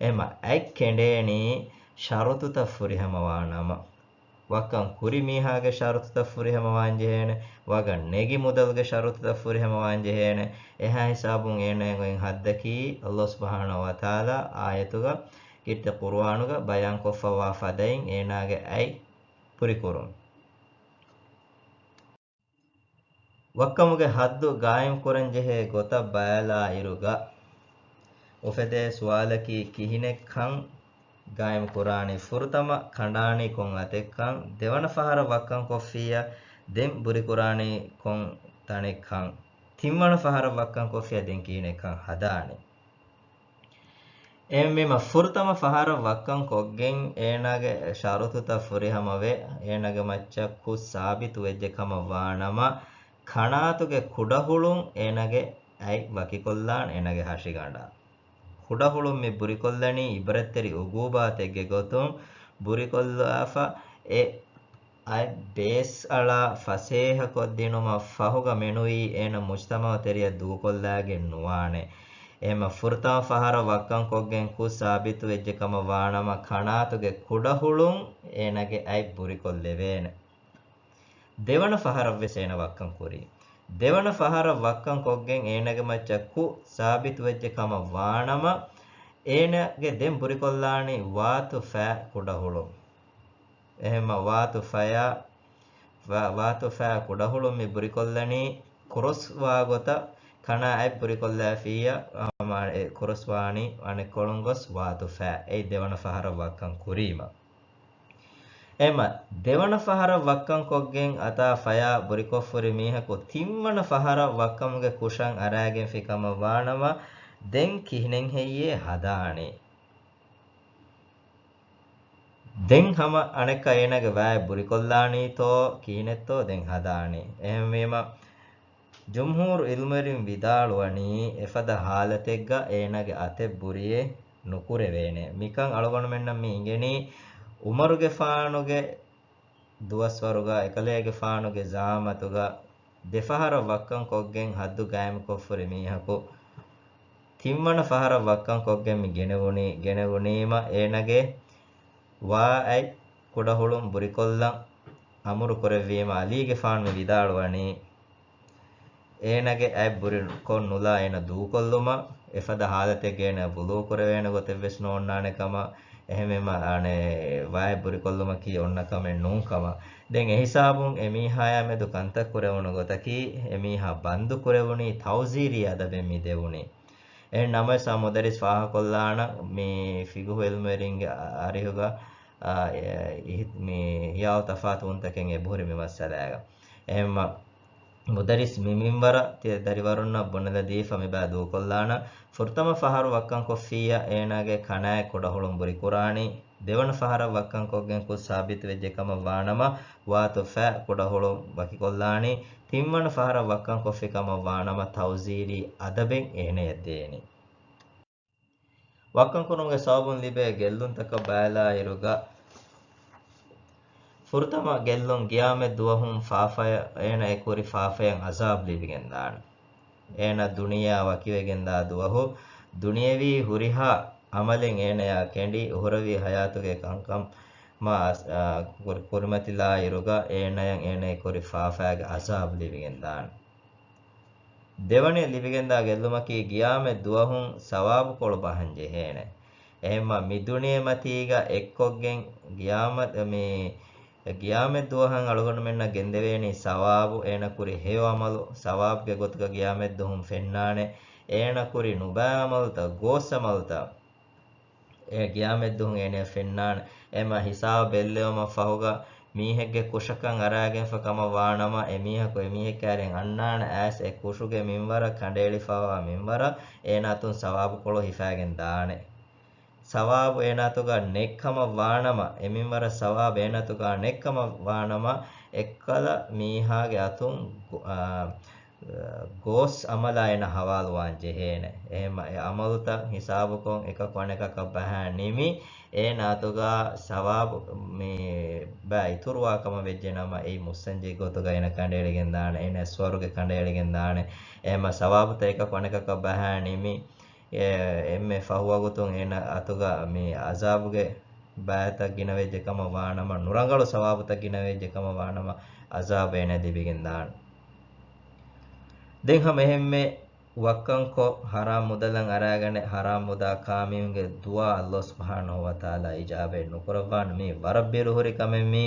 އެހެމަ އަތް ކެނޑޭނީ ޝަރުތުތައް ފުރިހަމަވާ ނަމަ. ވައްކަން ކުރި މީހާގެ ޝަރުތުތައް ފުރިހަމަވާން ޖެހޭނެ، ވަގަށް ނެގި މުދަލުގެ ޝަރުތުތައް ފުރިހަމަވާން ޖެހޭނެ. އެހާ ހިސާބުން އޭނައަށް އޮތް ހައްދަކީ، ﷲ ސުބްޙާނަހޫ ވަތަޢާލާ އާޔަތުގަ، ކީރިތި ޤުރުއާނުގަ ބަޔާންކޮށްފައިވާ ފަދައިން އޭނާގެ އަތް ބުރިކުރުން. ވައްކަމުގެ ހައްދު ގާއިމްކުރަން ޖެހޭ ގޮތަށް ބަލާއިރުގަ އުފެދޭ ސުވާލަކީ، ކިހިނެއްކަން ގާއިމްކުރާނީ؟ ފުރަތަމަ ކަނޑާނީ ކޮން އަތެއްކަން، ދެވަނަ ފަހަރަށް ވައްކަން ކޮށްފިއްޔާ، ދެން ބުރިކުރާނީ ކޮން ތަނެއްކަން، ތިންވަނަ ފަހަރަށް ވައްކަން ކޮށްފިއްޔާ، ދެން ކިހިނެއްކަން ހަދާނީ؟ އެހެންވީމަ، ފުރަތަމަ ފަހަރަށް ވައްކަން ކޮށްގެން އޭނާގެ ޝަރުތުތައް ފުރިހަމަވެ، އޭނާގެ މައްޗަށް ކުށް ސާބިތު ވެއްޖެ ކަމަށް ވާނަމަ، ކަނާތުގެ ކުޑަހުޅުން އޭނާގެ އަތް ވަކިކޮށްލާން އޭނާގެ ހަށިގަނޑަށް. ކުޑަހުޅުން މި ބުރިކޮށްލަނީ އިބްރަތްތެރި އުގޫބާތެއްގެ ގޮތުން ބުރިކޮށްލާފަ، އެ އަތް ބޭސްއަޅާ ފަސޭހަކޮށްދިނުމަށް ފަހުގަ މެނުވީ އޭނަ މުޖްތަމަޢު ތެރެއަށް ދޫކޮށްލާގެން ނުވާނެ. އެހެމަ ފުރަތަމަ ފަހަރަށް ވައްކަން ކޮށްގެން ކުށް ސާބިތު ވެއްޖެ ކަމަށް ވާނަމަ، ކަނާތުގެ ކުޑަހުޅުން އޭނަގެ އަތް ބުރިކޮށްލެވޭނެ. ދެވަނަ ފަހަރަށް ވެސް އޭނަ ވައްކަން ކުރީ. ދެވަނަ ފަހަރަށް ވައްކަން ކޮށްގެން އޭނަގެ މައްޗަށް ކުށް ސާބިތު ވެއްޖެ ކަމަށް ވާނަމަ، އޭނަގެ ދެން ބުރިކޮށްލާނީ ވާތު ފައި ކުޑަހުޅުން. އެހެންމަ ވާތު ފަޔާ، ވާ-، ވާތު ފައި ކުޑަހުޅުން މި ބުރިކޮށްލަނީ ކްރޮސް ވާ ގޮތަށް، ކަނާ އަތް ބުރިކޮށްލާފިއްޔާ، އާ، މާ-، އެ ކްރޮސް ވާނީ އަނެއްކޮޅުން ގޮސް ވާތު ފައި. އެއީ ދެވަނަ ފަހަރަށް ވައްކަން ކުރީމަ. އެމަ ދެވަނަ ފަހަރަށް ވައްކަން ކޮށްގެން އަތާ ފަޔާ ބުރިކޮށްފުރި މީހަކު ތިންވަނަ ފަހަރަށް ވައްކަމުގެ ކުށަށް އަރާގެންފި ކަމަށް ވާނަމަ، ދެން ކިހިނެއް ހެއްޔޭ ހަދާނީ؟ ދެން ހަމަ އަނެއްކާ އޭނާގެ ވާއެއް ބުރިކޮށްލާނީތޯ ކިހިނެއްތޯ ދެން ހަދާނީ. އެހެންވީމަ، ޖުމްހޫރު އިލްމުވެރިން ވިދާޅުވަނީ، އެފަދަ ހާލަތެއްގަ އޭނާގެ އަތެއް ބުރިއެއް ނުކުރެވޭނެ. މިކަން އަޅުގަނޑުމެންނަށް މި އިނގެނީ، ޢުމަރުގެފާނުގެ ދުވަސްވަރުގަ އެކަލޭގެފާނުގެ ޒަޢާމަތުގަ ދެފަހަރަށް ވައްކަން ކޮށްގެން ހައްދު ގާއިމުކޮށްފުރި މީހަކު، ތިންވަނަ ފަހަރަށް ވައްކަން ކޮށްގެން މި ގެނެވުނީ، ގެނެވުނީމަ އޭނަގެ ވާ އަތް ކުޑަހުޅުން ބުރިކޮށްލަން އަމުރު ކުރެއްވީމަ، ޢަލީގެފާނު މި ވިދާޅުވަނީ، އޭނަގެ އަތް ބުރިކޮށް ނުލާ އޭނަ ދޫކޮށްލުމަށް، އެފަދަ ހާލަތެއްގަ އޭނަ ވުޟޫ ކުރެވޭނެ ގޮތެއްވެސް ނޯންނާނެ ކަމަށް، އެހެންވީމަ، އަނެއް، ވާއެއް ބުރިކޮށްލުމަކީ އޮންނަ ކަމެއް ނޫން ކަމަށް. ދެން އެހިސާބުން އެމީހާޔާ މެދު ކަންތައް ކުރެވުނު ގޮތަކީ، އެމީހާ ބަންދު ކުރެވުނީ ތަޢުޒީރީ އަދަބެއް މި ދެވުނީ. އެހެން ނަމަވެސް އާ މުދައްރިސް ފާހަގަކޮށްލާނަން މި ފިޤުހު ޢިލްމުވެރިންގެ އަރިހުގަ، އާ، އެ، އިހި-، މި ހިޔާލު ތަފާތުވުންތަކެއް އެބަހުރި މި މައްސަލާގަ. އެހެންމަ މުދައްރިސް މި މިންވަރަށް ތިޔަ ދަރިވަރުންނަށް ބުނެލަދީފަ މިބާ ދޫކޮށްލާނަން. ފުރަތަމަ ފަހަރު ވައްކަން ކޮށްފިއްޔާ އޭނާގެ ކަނާތް ކުޑަހުޅުން ބުރި ކުރާނީ. ދެވަނަ ފަހަރަށް ވައްކަން ކޮށްގެން ކުށް ސާބިތުވެއްޖެ ކަމަށް ވާނަމަ، ވާތު ފަ ކުޑަހުޅުން ވަކިކޮށްލާނީ. ތިންވަނަ ފަހަރަށް ވައްކަން ކޮށްފި ކަމަށް ވާނަމަ، ތަޢުޒީރީ އަދަބެއް އޭނަޔަށް ދޭނީ. ވައްކަން ކުރުމުގެ ސަބަބުން ލިބޭ ގެއްލުންތަކަށް ބައިލާއިރުގަ، ފުރަތަމަ ގެއްލުން ގިޔާމަތް ދުވަހުން ފާފަޔަށް، އޭނަ އެ ކުރި ފާފަޔަށް އަޒާބް ލިބިގެން ދާނެ. އޭނަ ދުނިޔެއާ ވަކިވެގެންދާ ދުވަހު، ދުނިޔެވީ ހުރިހާ ޢަމަލެއް އޭނަޔާ ކެނޑި، އުޚްރަވީ ޙަޔާތުގެ ކަންކަމާ އަސް-، އާ، ކުރި-، ކުރިމަތިލާއިރުގަ، އޭނަޔަށް އޭނަ އެ ކުރި ފާފަޔާގެ އަޒާބް ލިބިގެން ދާނެ. ދެވަނަ ލިބިގެންދާ ގެއްލުމަކީ، ގިޔާމަތް ދުވަހުން ސަވާބުކޮޅު ބަހަން ޖެހޭނެ. އެހެންމަ މި ދުނިޔެމަތީގަ އެއްކޮށްގެން ގިޔާމަ-، މި ގިޔާމަތް ދުވަހަށް އަޅުގަނޑުމެންނަށް ގެންދެވޭނީ ސަވާބު، އޭނަ ކުރި ހެޔޮ ޢަމަލު، ސަވާބުގެ ގޮތުގަ ގިޔާމަތް ދުވަހުން ފެންނާނެ. އޭނަ ކުރި ނުބައި ޢަމަލުތައް، ގޯސް ޢަމަލުތައް، އެ ގިޔާމަތް ދުވަހުން އޭނަޔަށް ފެންނާނެ. އެމަ ހިސާބު ބެއްލެވުމަށް ފަހުގަ މީހެއްގެ ކުށަކަށް އަރާގެންފަ ކަމަށް ވާނަމަ، އެ މީހަކު އެ މީހެއް ކައިރިން އަންނާނެ އައިސް އެ ކުށުގެ މިންވަރަށް ކަނޑައެޅިފަވާ މިންވަރަށް އޭނާ އަތުން ސަވާބުކޮޅު ހިފާގެން ދާނެ. ސަވާބު އޭނާ އަތުގަ ނެތްކަމަށް ވާނަމަ، އެ މިންވަރަށް ސަވާބު އޭނާ އަތުގަ ނެތްކަމަށް ވާނަމަ، އެއްކަލަ މީހާގެ އަތުން ގު-، އާ، ގޯސް ޢަމަލާ އޭނަ ޙަވާލުވާން ޖެހޭނެ. އެހެންމަ އެ ޢަމަލުތައް ހިސާބުކޮށް އެކަކު އަނެކަކަށް ބަހާ ނިމި، އޭނާ އަތުގަ ސަވާބު މި ބައި އިތުރުވާ ކަމަށް ވެއްޖެ ނަމަ، އެއީ މުއްސަންޖެހި ގޮތުގަ އޭނަ ކަނޑައެޅިގެން ދާނެ، އޭނަ ސުވަރުގެ ކަނޑައެޅިގެން ދާނެ. އެހެންމަ ސަވާބުތައް އެކަކު އަނެކަކަށް ބަހާ ނިމި، އެ، އެންމެ ފަހު ވަގުތުން އޭނަ އަތުގަ މި ޢަޒާބުގެ ބައިތައް ގިނަވެއްޖެ ކަމަށް ވާނަމަ، ނުރަނގަޅު ސަވާބުތައް ގިނަވެއްޖެ ކަމަށް ވާނަމަ، ޢަޒާބު އޭނަ ލިބިގެން ދާނެ. ދެން ހަމަ އެހެންމެ ވައްކަންކޮށް، ޙަރާމް މުދަލަށް އަރާގަނެ، ޙަރާމް މުދާ ކާ މީހުންގެ ދުޢާ ﷲ ސުބްޙާނަހޫ ވަތަޢާލާ އިޖާބައެއް ނުކުރައްވާނެ. މީ ވަރަށް ބިރުހުރި ކަމެއް. މީ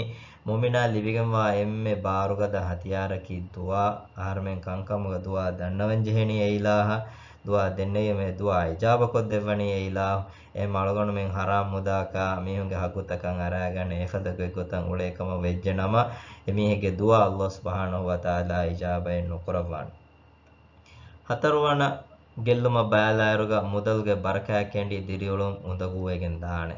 މުއުމިނާ ލިބިގެންވާ އެންމެ ބާރުގަދަ ހަތިޔާރަކީ ދުޢާ. އަހަރުމެން ކަންކަމުގަ ދުޢާ ދަންނަވަން ޖެހެނީ އެ އިލާހަށް، ދުޢާ ދެންނެވީމަ އެ ދުޢާ އިޖާބަކޮށްދެއްވަނީ އެ އިލާހު. އެހެން އަޅުގަނޑުމެން ޙަރާމް މުދާ ކާ މީހުންގެ ޙައްޤުތަކަށް އަރާގަނެ، އެފަދަ ގޮތްގޮތަށް އުޅޭ ކަމަށް ވެއްޖެ ނަމަ، އެމީހެއްގެ ދުޢާ ﷲ ސުބްޙާނަހޫ ވަތަޢާލާ އިޖާބައެއް ނުކުރައްވާނެ. ހަތަރުވަނަ ގެއްލުމަށް ބައިލާއިރުގަ މުދަލުގެ ބަރަކާތް ކެނޑި ދިރިއުޅުން އުނދަގޫވެގެން ދާނެ.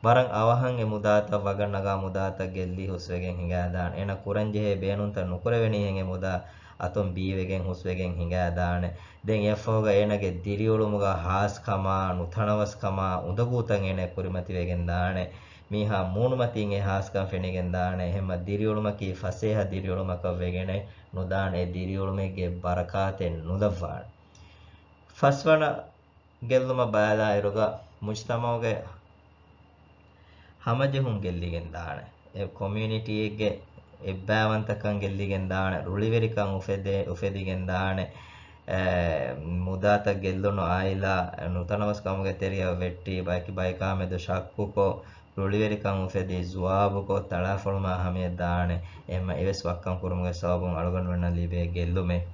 ވަރަށް އަވަހަށް އެ މުދާތައް ވަގަށް ނަގާ މުދާތައް ގެއްލި ހުސްވެގެން ހިނގާދާނެ. އޭނަ ކުރަންޖެހޭ ބޭނުންތައް ނުކުރެވެނީހެން އެ މުދާ އަތުން ބީވެގެން ހުސްވެގެން ހިނގާދާނެ. ދެން އެއަށްފަހުގަ އޭނަގެ ދިރިއުޅުމުގަ ހާސްކަމާ، ނުތަނަވަސްކަމާ، އުނދަގޫތައް އޭނަ ކުރިމަތިވެގެން ދާނެ. މީހާ މޫނުމަތީން އެ ހާސްކަން ފެނިގެން ދާނެ. އެހެންމަ ދިރިއުޅުމަކީ ފަސޭހަ ދިރިއުޅުމަކަށް ވެގެނެއް ނުދާނެ. އެ ދިރިއުޅުމެއްގެ ބަރަކާތެއް ނުލައްވާނެ. ފަސްވަނަ ގެއްލުމަށް ބައިލާއިރުގަ މުޖްތަމަޢުގެ ހަމަޖެހުން ގެއްލިގެން ދާނެ. އެ ކޮމިއުނިޓީއެއްގެ އެއްބައިވަންތަކަން ގެއްލިގެން ދާނެ. ރުޅިވެރިކަން އުފެދޭ-، އުފެދިގެން ދާނެ. އެ، މުދާތައް ގެއްލުނު އާއިލާ، ނުތަނަވަސް ކަމުގެ ތެރެއަށް ވެއްޓި، ބަޔަކީ ބަޔަކާ މެދު ޝައްކުކޮށް، ރުޅިވެރިކަން އުފެދި، ޒުވާބުކޮށް، ތަޅާފޮޅުމާ ހަމަޔަށް ދާނެ. އެހެންމަ އެވެސް ވައްކަން ކުރުމުގެ ސަބަބުން އަޅުގަނޑުމެންނަށް ލިބޭ ގެއްލުމެއް.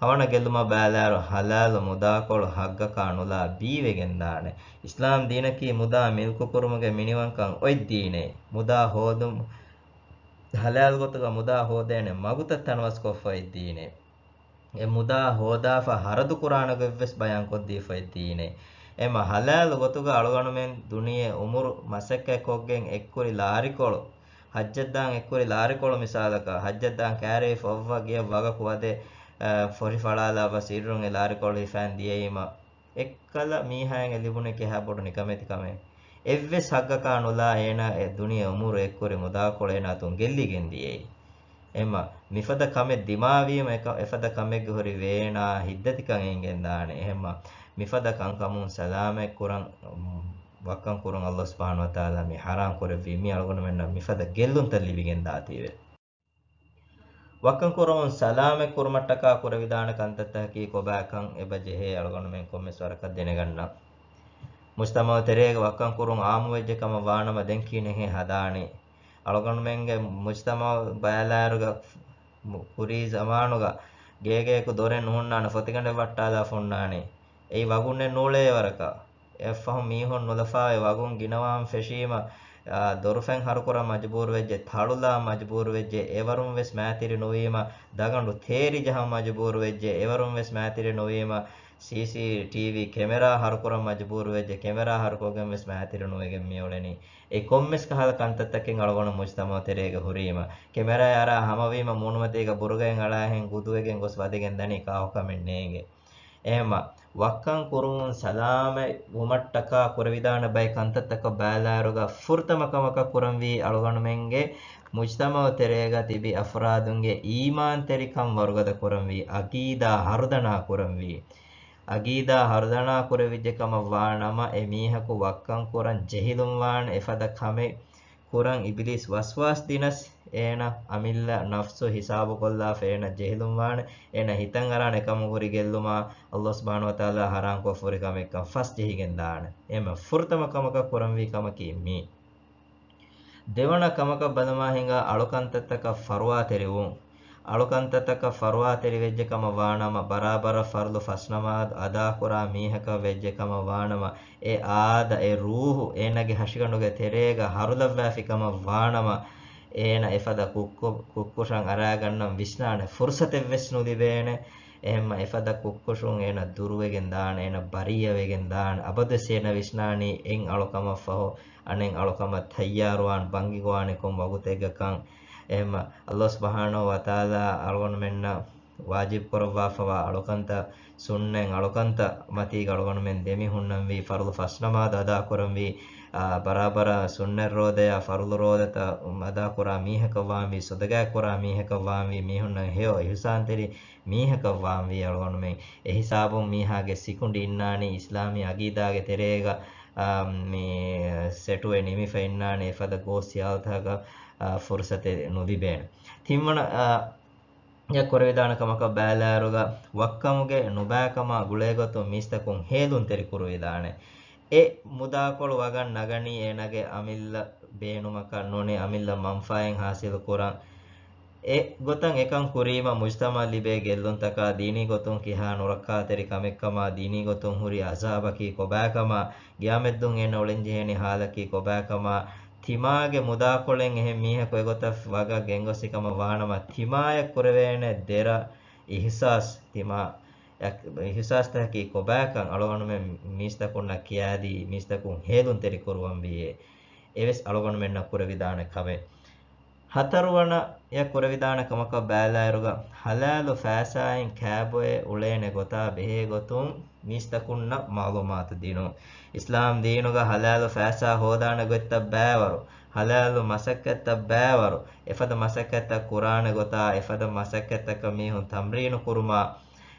އަވަނަ ގެއްލުމަށް ބައިލާއިރު ހަލާލު މުދާކޮޅު ހައްގަކާ ނުލާ ބީވެގެންދާނެ. އިސްލާމް ދީނަކީ މުދާ މިލްކުކުރުމުގެ މިނިވަންކަން އޮތް ދީނެއް. މުދާ ހޯދުމު، ހަލާލު ގޮތުގަ މުދާ ހޯދޭނެ މަގުތައް ތަނަވަސްކޮށްފަ އޮތް ދީނެއް. އެ މުދާ ހޯދާފަ ހަރަދު ކުރާނެ ގޮތްވެސް ބަޔާންކޮށްދީފަ އޮތް ދީނެއް. އެމަ ހަލާލު ގޮތުގަ އަޅުގަނޑުމެން ދުނިޔެ އުމުރު މަސައްކަތްކޮށްގެން އެއްކުރި ލާރިކޮޅު، ހައްޖަށްދާން އެއްކުރި ލާރިކޮޅު މިސާލަކަށް، ހައްޖަށްދާން ކައިރިވެފަ އޮއްވަ ގިޔަ ވަގަކު ވަދެ، އަ، ފޮށި ފަޅާލާ ވަސް އިރުން އެ ލާރިކޮޅު ހިފައިން ދިޔައީމަ، އެއްކަލަ މީހާއަށް އެ ލިބުނީ ކިހާ ބޮޑު ނިކަމެތި ކަމެއް. އެއްވެސް ހައްގަކާ ނުލާ އޭނާ އެ ދުނިޔެ އުމުރު އެއްކުރި މުދާކޮޅު އޭނާ އަތުން ގެއްލިގެން ދިޔައީ. އެހެންމަ މިފަދަ ކަމެއް ދިމާވީމަ އެކަ-، އެފަދަ ކަމެއްގެ ހުރި ވޭނާ ހިތްދަތިކަން އެނގެންދާނެ. އެހެންމަ މިފަދަ ކަންކަމުން ސަލާމަތް ކުރަން، ވައްކަން ކުރުން އައްލާހު ސުބްޙާނަހު ވަތަޢާލާ މި ޙަރާމް ކުރެއްވީ. މި އަޅުގަނޑުމެންނަށް މިފަދަ ގެއްލުންތައް ލިބިގެންދާތީވެ. ވައްކަން ކުރުމުން ސަލާމަތް ކުރުމަށްޓަކާ ކުރެވިދާނެ ކަންތައްތަކަކީ ކޮބާކަން އެބަ ޖެހޭ އަޅުގަނޑުމެން ކޮންމެސް ވަރަކަށް ދެނެގަންނަން. މުޖްތަމަޢު ތެރޭގަ ވައްކަން ކުރުން ޢާއްމުވެއްޖެ ކަމަށް ވާނަމަ ދެން ކިހިނެއްހޭ ހަދާނީ؟ އަޅުގަނޑުމެންގެ މުޖްތަމަޢު ބައިލާއިރުގަ މު-، ކުރީ ޒަމާނުގަ ގޭގެޔަކު ދޮރެއް ނުހުންނާނެ، ފޮތިގަނޑެއް ވައްޓާލާފަ ހުންނާނީ. އެއީ ވަގުންނެއް ނޫޅޭ ވަރަކަށް. އެއަށްފަހު މީހުން ނުލަފާވެ ވަގުން ގިނަވާން ފެށީމަ، އާ، ދޮރުފަތް ހަރުކުރަން މަޖުބޫރުވެއްޖެ، ތަޅުލާން މަޖުބޫރުވެއްޖެ، އެވަރުން ވެސް މައިތިރި ނުވީމަ، ދަގަނޑު ތޭރި ޖަހަން މަޖުބޫރުވެއްޖެ، އެވަރުން ވެސް މައިތިރި ނުވީމަ، ސީސީޓީވީ ކެމެރާ ހަރުކުރަން މަޖުބޫރުވެއްޖެ، ކެމެރާ ހަރުކޮށްގެން ވެސް މައިތިރި ނުވެގެން މިއުޅެނީ. އެ ކޮންމެސް ކަހަލަ ކަންތައްތަކެއް އަޅުގަނޑު މުޖްތަމަޢު ތެރޭގަ ހުރީމަ، ކެމެރާ އަރާ ހަމަވީމަ މޫނުމަތީގަ ބުރުގައިން އަޅާހެން ގުދުވެގެން ގޮސް ވަދެގެން ދަނީ ކާކު ކަމެއް ނޭނގެ. އެހެންމަ ވައްކަން ކުރުމުން ސަލާމަތް ވުމަށްޓަކާ ކުރެވިދާނެ ބައެއް ކަންތައްތަކަށް ބައިލާއިރުގަ ފުރަތަމަ ކަމަކަށް ކުރަންވީ އަޅުގަނޑުމެންގެ މުޖްތަމަޢު ތެރޭގަ ތިބި އަފްރާދުންގެ އީމާންތެރިކަން ވަރުގަދަ ކުރަންވީ، އަގީދާ ހަރުދަނާ ކުރަންވީ. އަގީދާ ހަރުދަނާ ކުރެވިއްޖެ ކަމަށް ވާ ނަމަ، އެ މީހަކު ވައްކަން ކުރަން ޖެހިލުން ވާނެ އެފަދަ ކަމެއް ކުރަން އިބިލީސް ވަސްވާސް ދިނަސް، އޭނަ އަމިއްލަ ނަފްސު ހިސާބުކޮށްލާފަ އޭނަ ޖެހިލުން ވާނެ. އޭނަ ހިތަށް އަރާނެ އެކަމުގެ ހުރި ގެއްލުމާ، އައްލާހު ސުބްޙާނަހު ވަތަޢާލާ ޙަރާމްކޮށްފަ ހުރި ކަމެއްކަން ފަސް ޖެހިގެން ދާނެ. އެހެންމަ ފުރަތަމަ ކަމަކަށް ކުރަންވީ ކަމަކީ މީ. ދެވަނަ ކަމަކަށް ބަލަމާ ހިނގާ އަޅުކަންތައްތަކަށް ފަރުވާތެރިވުން. އަޅުކަންތައްތަކަށް ފަރުވާތެރިވެއްޖެ ކަމަށް ވާނަމަ، ބަރާބަރަށް ފަރުޟު ފަސް ނަމާދު އަދާކުރާ މީހަކަށް ވެއްޖެ ކަމަށް ވާނަމަ، އެ އާދަ، އެ ރޫޙު އޭނަގެ ހަށިގަނޑުގެ ތެރޭގަ ހަރުލައްވާފި ކަމަށް ވާނަމަ، އޭނަ އެފަދަ ކުއްކޮ-، ކުއްކޮށަން އަރާގަންނަން ވިސްނާނެ ފުރުޞަތެއްވެސް ނުލިބޭނެ. އެހެންމަ އެފަދަ ކުއްކޮށުން އޭނަ ދުރުވެގެން ދާނެ، އޭނަ ބަރީއަވެގެން ދާނެ. އަބަދުވެސް އޭނަ ވިސްނާނީ އެއް އަޅުކަމަށްފަހު އަނެއް އަޅުކަމަށް ތައްޔާރުވާން ބަންގިގޮވާނެ ކޮން ވަގުތެއްގަކަން. އެހެންމަ އައްލާހު ސުބްޙާނަހު ވަތަޢާލާ އަޅުގަނޑުމެންނަށް ވާޖިބު ކުރައްވާފަވާ އަޅުކަންތައް، ސުންނަތް އަޅުކަންތައް މަތީގަ އަޅުގަނޑުމެން ދެމިހުންނަންވީ، ފަރުޟު ފަސް ނަމާދު އަދާކުރަންވީ، އާ، ބަރާބަރަށް ސުންނަތް ރޯދަޔާ ފަރުޟު ރޯދަތައް އަދާކުރާ މީހަކަށް ވާންވީ، ޞަދަޤާތް ކުރާ މީހަކަށް ވާންވީ، މީހުންނަށް ހެޔޮ އިޙުސާންތެރި މީހަކަށް ވާންވީ އަޅުގަނޑުމެން. އެހިސާބުން މީހާގެ ސިކުނޑި އިންނާނީ އިސްލާމީ އަގީދާގެ ތެރޭގަ، އާ، މި ސެޓުވެ ނިމިފަ އިންނާނީ އެފަދަ ގޯސް ހިޔާލުތަކަކަށް، އާ، ފުރުޞަތެއް ނުލިބޭނެ. ތިންވަނަ، އާ، އެ ކުރެވިދާނެ ކަމަކަށް ބައިލާއިރުގަ ވައްކަމުގެ ނުބައިކަމާ ގުޅޭގޮތުން މީސްތަކުން ހޭލުންތެރި ކުރުވިދާނެ. އެ މުދާކޮޅު ވަގަށް ނަގަނީ އޭނާގެ އަމިއްލަ ބޭނުމަކަށް ނޫނީ އަމިއްލަ މަންފާއެއް ހާސިލު ކުރަން. އެ ގޮތަށް އެކަން ކުރީމަ މުޖްތަމަޢަށް ލިބޭ ގެއްލުންތަކާ، ދީނީ ގޮތުން ކިހާ ނުރައްކާތެރި ކަމެއްކަމާ، ދީނީ ގޮތުން ހުރި އަޒާބަކީ ކޮބާކަމާ، ގިޔާމަތްދުވަހު އޭނަ އުޅެންޖެހޭނީ ހާލަކީ ކޮބާކަމާ، ތިމާގެ މުދާކޮޅެއް އެހެން މީހަކު އެގޮތަށް ވަގަށް ގެންގޮސްފި ކަމަށް ވާނަމަ، ތިމާޔަށް ކުރެވޭނެ ދެރަ އިޙްސާސް، ތިމާ އިޙްސާސްތަކަކީ ކޮބާކަން އަޅުގަނޑުމެން މީސްތަކުންނަށް ކިޔާދީ، މީސްތަކުން ހޭލުންތެރި ކުރުވަންވީއޭ. އެވެސް އަޅުގަނޑުމެންނަށް ކުރެވިދާނެ ކަމެއް. ހަތަރުވަނަޔަށް ކުރެވިދާނެ ކަމަކަށް ބައިލާއިރުގަ، ޙަލާލު ފައިސާއިން ކައިބޮއެ އުޅޭނެ ގޮތާ ބެހޭ ގޮތުން މީސްތަކުންނަށް މަޢުލޫމާތު ދިނުން. އިސްލާމް ދީނުގަ ޙަލާލު ފައިސާ ހޯދާނެ ގޮތްތައް ބައިވަރު، ޙަލާލު މަސައްކަތްތައް ބައިވަރު، އެފަދަ މަސައްކަތްތައް ކުރާނެ ގޮތާ، އެފަދަ މަސައްކަތްތަކަށް މީހުން ތަމްރީނު ކުރުމާ،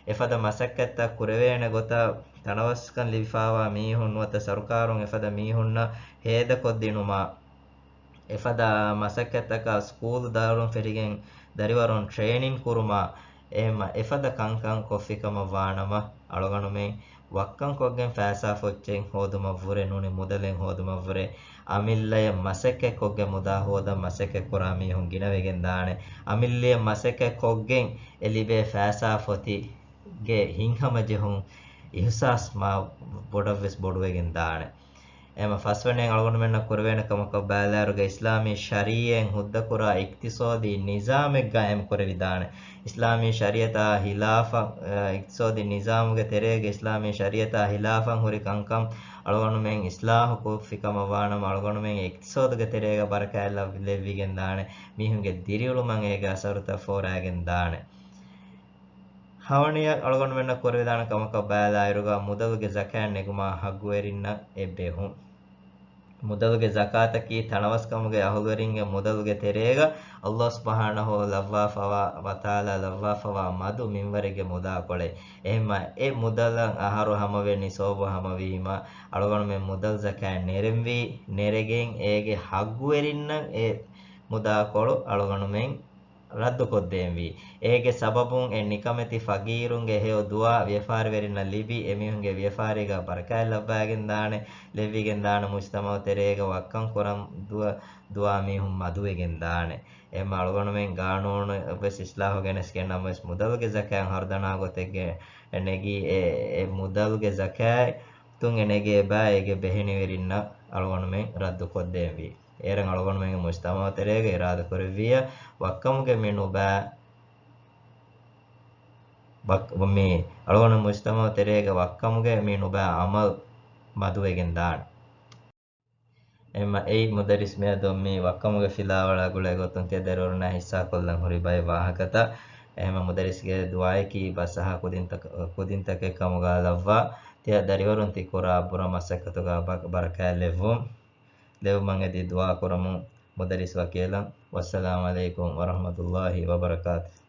އެފަދަ މަސައްކަތްތައް ކުރެވޭނެ ގޮތަށް ތަނަވަސްކަން ލިބިފާވާ މީހުން ނުވަތަ ސަރުކާރުން އެފަދަ މީހުންނަށް ހޭދަކޮށްދިނުމާ، އެފަދަ މަސައްކަތްތަކަށް ސްކޫލު ދާއިރުން ފެށިގެން ދަރިވަރުން ޓްރޭނިން ކުރުމާ، އެހެންމަ އެފަދަ ކަންކަން ކޮށްފިކަމަށް ވާނަމަ، އަޅުގަނޑުމެން ވައްކަންކޮށްގެން ފައިސާ ފޮއްޗެއް ހޯދުމަށްވުރެ ނޫނީ މުދަލެއް ހޯދުމަށްވުރެ، އަމިއްލަޔަށް މަސައްކަތްކޮށްގެން މުދާ ހޯދަން މަސައްކަތްކުރާ މީހުން ގިނަވެގެންދާނެ. އަމިއްލަޔަށް މަސައްކަތްކޮށްގެން އެ ލިބޭ ފައިސާ ފޮތި ގެ ހިތްހަމަޖެހުން އިހުސާސް މާ ބޮޑަށްވެސް ބޮޑުވެގެން ދާނެ. އެހެމަ ފަސްވަނައިން އަޅުގަނޑުމެންނަށް ކުރެވޭނެ ކަމަކަށް ބައިލާއިރުގަ އިސްލާމީ ޝަރީއަތް ހުއްދަކުރާ އިޤްތިޞާދީ ނިޒާމެއް ގާއިމް ކުރެވިދާނެ. އިސްލާމީ ޝަރީއަތާ ހިލާފަށް، އަ، އިޤްތިޞާދީ ނިޒާމުގެ ތެރޭގަ އިސްލާމީ ޝަރީއަތާ ހިލާފަށް ހުރި ކަންކަން އަޅުގަނޑުމެން އިސްލާހު ކޮށްފި ކަމަށް ވާނަމަ އަޅުގަނޑުމެން އިޤްތިޞާދުގެ ތެރޭގަ ބަރަކާތް ލައް-، ލެއްވިގެން ދާނެ. މީހުންގެ ދިރިއުޅުމަށް އޭގެ އަސަރުތައް ފޯރާގެން ދާނެ. ހަވަނިއަށް އަޅުގަނޑުމެންނަށް ކުރެވިދާނެ ކަމަކަށް ބައިލާއިރުގަ މުދަލުގެ ޒަކާތް ނެގުމާ ޙައްޤުވެރިންނަށް އެ ބެހުން. މުދަލުގެ ޒަކާތަކީ ތަނަވަސްކަމުގެ އަހުލުވެރިންގެ މުދަލުގެ ތެރޭގަ އަﷲ ސުބްޙާނަހޫ ލައްވާފަވާ ވަތަޢާލާ ލައްވާފަވާ މަދު މިންވަރެއްގެ މުދާކޮޅެއް. އެހެންމަ އެ މުދަލަށް އަހަރު ހަމަވެ ނިޞާބު ހަމަވީމަ އަޅުގަނޑުމެން މުދަލު ޒަކާތް ނެރެންވީ، ނެރެގެން އޭގެ ޙައްޤުވެރިންނަށް އެ މުދާކޮޅު އަޅުގަނޑުމެން ރައްދުކޮށްދޭންވީ. އޭގެ ސަބަބުން އެ ނިކަމެތި ފަގީރުންގެ ހެޔޮ ދުޢާ ވިޔަފާރިވެރިންނަށް ލިބި، އެމީހުންގެ ވިޔަފާރީގަ ބަރަކާތް ލައްވާގެން ދާނެ، ލެއްވިގެން ދާނެ، މުޖްތަމަޢު ތެރޭގަ ވައްކަން ކުރަން ދުވަ، ދުވާ މީހުން މަދުވެގެން ދާނެ. އެހެންމަ އަޅުގަނޑުމެން ގާނޫނު ވެސް އިސްލާހު ގެނެސްގެން ނަމަވެސް މުދަލުގެ ޒަކާތް ހަރުދަނާ ގޮތެއްގެ ނެގީ، އެ، އެ މުދަލުގެ ޒަކާތުން އެ ނެގޭ ބާ އޭގެ ބެހެނިވެރިންނަށް އަޅުގަނޑުމެން ރައްދުކޮށްދޭންވީ. އޭރަށް އަޅުގަނޑުމެންގެ މުޖްތަމަޢު ތެރޭގަ އިރާދަކުރެއްވިއްޔާ، ވައްކަމުގެ މި ނުބައި، ވައް-، މި އަޅުގަނޑު މުޖްތަމަޢު ތެރޭގަ ވައްކަމުގެ މި ނުބައި ޢަމަލު މަދުވެގެން ދާނެ. އެހެންމަ އެއީ މުދައްރިސް މިއަދު މި ވައްކަމުގެ ފިލާވަޅާ ގުޅޭ ގޮތުން ތިޔަ ދަރިވަރުންނާ ހިއްސާކޮށްލަން ހުރި ބައެއް ވާހަކަތައް. އެހެންމަ މުދައްރިސްގެ ދުޢާއަކީ ބަސްއަހާ ކުދިންތަކ-، ކުދިންތަކެއް ކަމުގަ ލައްވާ، ތިޔަ ދަރިވަރުން ތި ކުރާ ބުރަ މަސައްކަތުގަ ބަ-، ބަރަކާތް ލެއްވުން. ލެއްވުމަށް އެދި ދުޢާ ކުރަމުން މުދައްރިސް ވަކިވެލަން. ވައްސަލާމް ޢަލައިކުމް ވަރަޙްމަތުﷲ ވަބަރަކާތުހު.